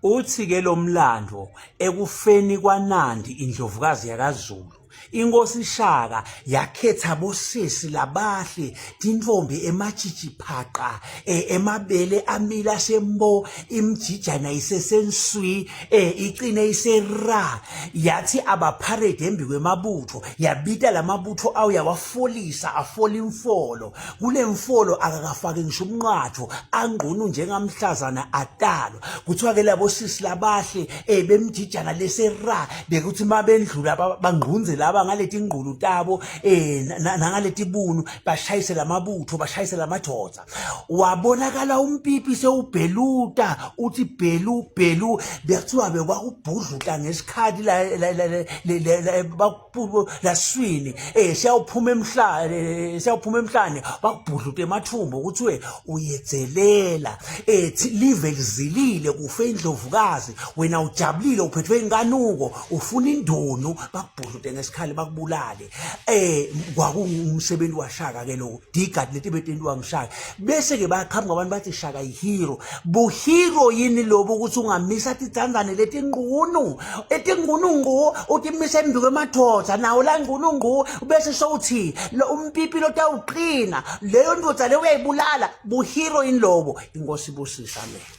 Uthi-ke lo mlando ekufeni kwaNandi indlovukazi yakaZulu, inkosi Shaka yakhetha bosesi labahle tintfombi ematshitshi phaqa eh, emabele amila sembo imjijana isesenswi eh, icine isera yathi abapharede embi kwemabutho yabita lamabutho awu yawafolisa afola imfolo kule mfolo akakafaki ngisho umnqatho angqunu njengamhlazana atalwa kuthiwa ke labo sisi labahle eh bemjijana lesera bekuthi mabendlula bangqunze laba ngaleti ngqulu tabo eh nangaleti bunu bashayise lamabutho bashayise lamadoda wabonakala umpipi sewubheluta uthi bhelu bhelu bekuthiwa bekwakubhudluta ngesikhathi la laswini eh siyawuphuma emhlane eh, siyawuphuma emhlane bakubhudluta emathumbu kuthiwe uyedzelela eh live lizilile kufe indlovukazi wena ujabulile uphethwe inkanuko ufuna indunu bakubhudlute ngesikhali bakubulale eh kwakungumsebenzi washaka ke lo diga leti betentiwa ngishaka bese ke bayaqhamuka abantu bathi shaka yihero buhero yini lobo ukuthi ungamisa titsandzane letinqunu etinqunu ngqu utimise embi kwemadoda nawo la ngqunu ngqu bese sowuthi lo umpipi lotawuqina leyo ndoda le uyayibulala buhero yini lobo inkosi ibusisa amen.